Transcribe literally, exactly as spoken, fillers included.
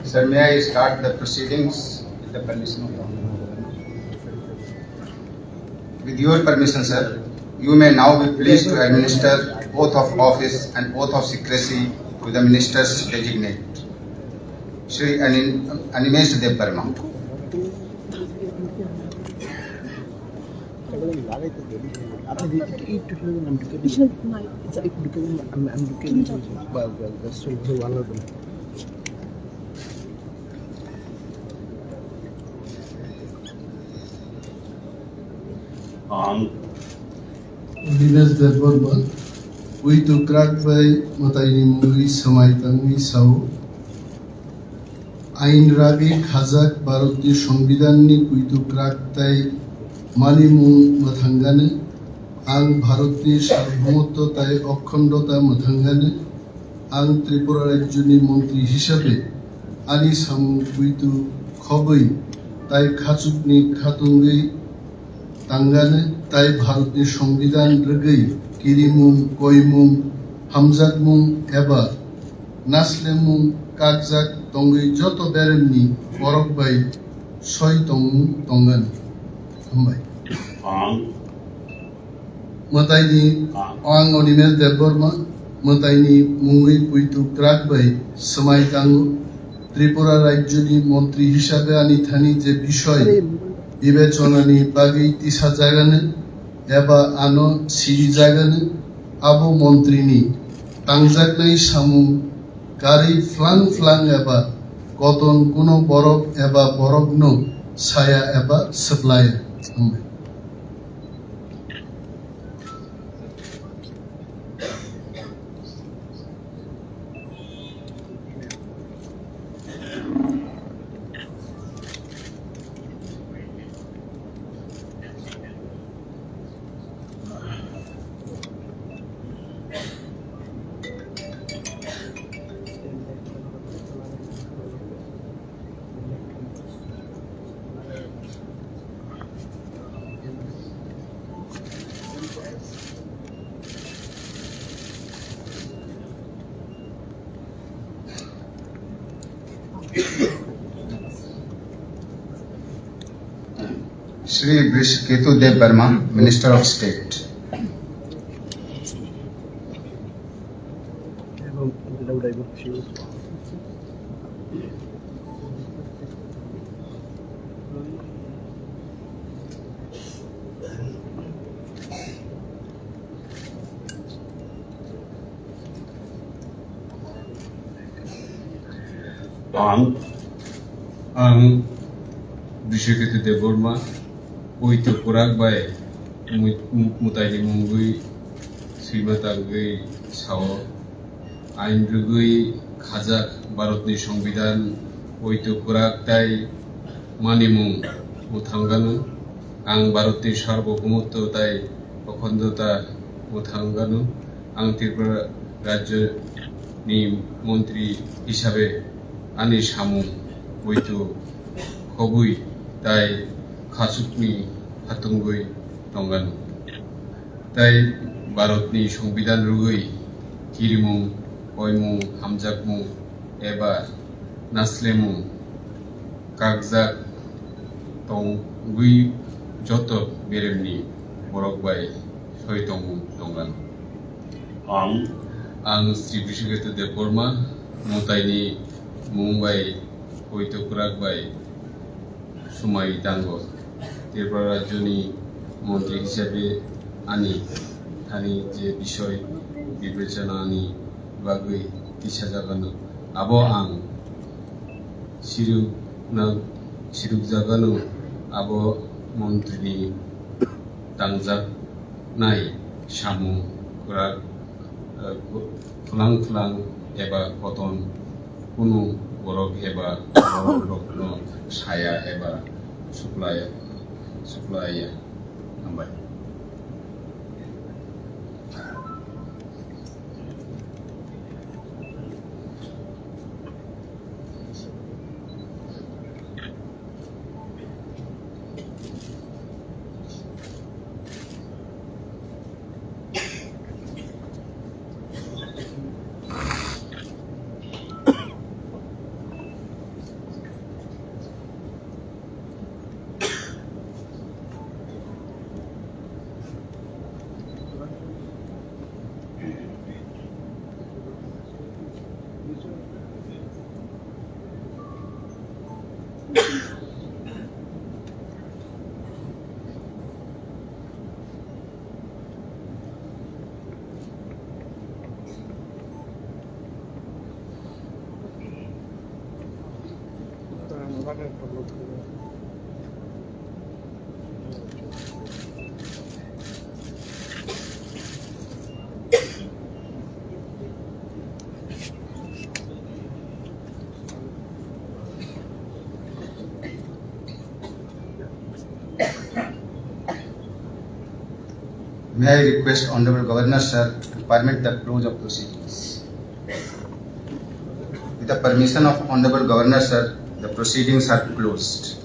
Sir, may I start the proceedings with the permission of the Honorable Governor? With your permission, sir, you may now be pleased to administer oath of office and oath of secrecy to the minister's designate, Shri Anim-, Animesh Debbarma. Ang Dinesh Debbarma, Puitu Kwrak bai mwtaini mungwi swmai tangwi sao. Ain ragwi khajak Bharatni Songbidanni puitu kwrak tai manimung mwthangani. Ang Bharatni Sarbohomotto tai Okhondo ta mwthangani. Ang Tripura Rajyoni Montri hisabe ani samung puitu khobwi tai khachukni khatungwi tangani tai Bharatni Songbidan rwgwi kirimung, koimung, hamjakmung eba naslemung kakjak tongwi joto beremni borok bai soi tongmung tongani. Hambai. Ang Mwtaini, ang Animesh Debbarma, mwtaini mungwi puitu kwrak bai swmai tango. Tripura Rajyoni Montri hisabe ani thani je bisoi bibechonani bagwi tisajagani eba ano sirijagani, abo montrini tangjaknai samung karwi phlang phlang eba koton kuno borok eba borokno saya eba swplaya. Hambai. Shri Brishaketu Debbarma, Minister of State. Ang, ang Bishekete Debbarma, poito kwrak bai mui-, mutaini mungwi swima tangwi sao, ain rwgwi khajak Bharatni Songbidan, poito kwrak tai manimung mwthangano. Ang Bharatni Sarbohomotto tai Okhondo ta mwthangano. Ang Tripura Rajyo ni Montri hisabe ani samung poito khobwi tai khachukni hatungwi tongano. Tai Bharatni Songbidan rwgwi kirimung, koimung, hamjakmung eba naslemung kakjak tongwi joto beremni borok bai soi tongmung tongano. Ang, ang Sri Bishekete Debbarma, mutaini mung bai poito kwrak bai swmai tango. Tripura Rajyoni Montri hisabe ani thani je bisoi bibechonani bagwi tisajagano, abo ang sirukna, sirukjagano, abo montrini tangjaknai samung kwrak, eh, phlang phlang eba koton kunu borok eba borokrokno saya eba suklai-, suklaiya. Hambai. May I request Honorable Governor, sir, to permit the close of proceedings? With the permission of Honorable Governor, sir, the proceedings are closed.